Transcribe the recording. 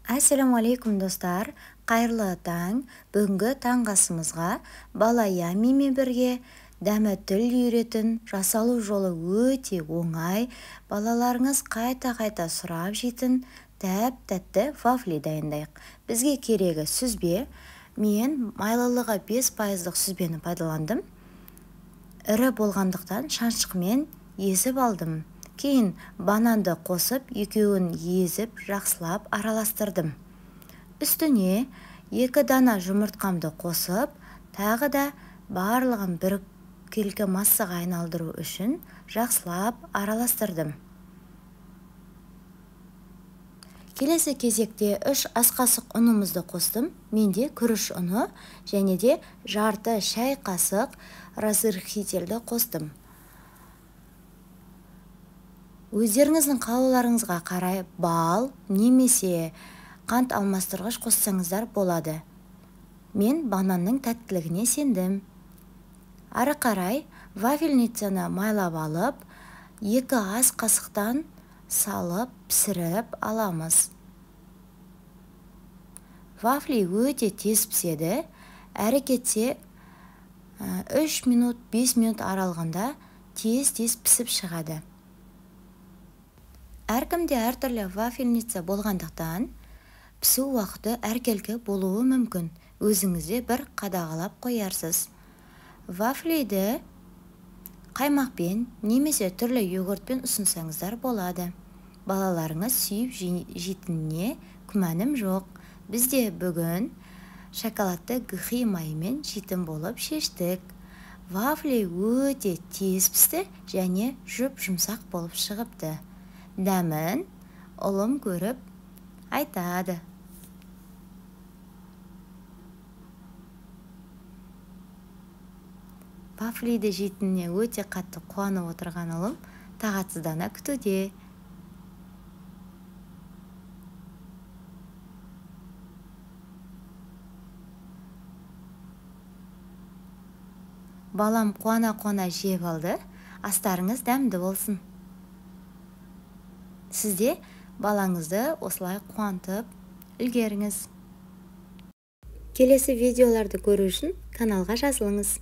Ассалаумағалейкум, достар! Қайырлы таң! Бүгінгі таңғы асымызға бала ямимен бірге дәмі тіл үйіретін, жасалу жолы өте оңай, балаларыңыз қайта-қайта сұрап жейтін тәп-тәтті вафли дайындайық. Бізге керегі сүзбе. Мен майлылығы 5%-лық сүзбені пайдаландым. Ірі болғандықтан шаншқымен езіп алдым. Кейін бананды қосып, екеуін езіп, жақсылап араластырдым. Үстіне 2 дана жұмыртқамды қосып, тағы да барлығын бір келкі массаға айналдыру үшін жақсылап араластырдым. Келесі кезекте 3 ас қасық ұнымызды қостым. Менде күріш ұны және де жарты шай қасық разрыхлительді қостым. Өздеріңіздің қалауларыңызға қарай бал немесе қант алмастырғыш қоссаңыздар болады. Мен бананның тәттілігіне сендім. Ары қарай вафельницаны майлап алып, 2 ас қасықтан салып пісіріп аламыз. Вафли өте тез піседі. Әрі кетсе 3 минут, 5 минут аралығында тез-тез пісіп шығады. Әркімде әртүрлі вафельница болғандықтан пісу уақыты әркелкі болуы мүмкін. Өзіңізде бір қадағалап қоярсыз. Вафлиді қаймақпен немесе түрлі йогуртпен ұсынсаңыздар болады. Балаларыңыз сүйіп жейтініне күмәнім жоқ. Бізде бүгін шоколадты гхи майымен жейтін болып шештік. Вафли өте тез пісті және жұп-жұмсақ болып шығыпты. Дәмін ұлым көріп айтады. Вафлиді жейтініне өте қатты қуанып отырған ұлым тағатсыздана күтуде. Балам қуана-қуана жеп алды. Астарыңыз дәмді болсын. Сіз де балаңызды осылай қуантып үлгеріңіз. Келесі видеоларды көру үшін каналға жазылыңыз.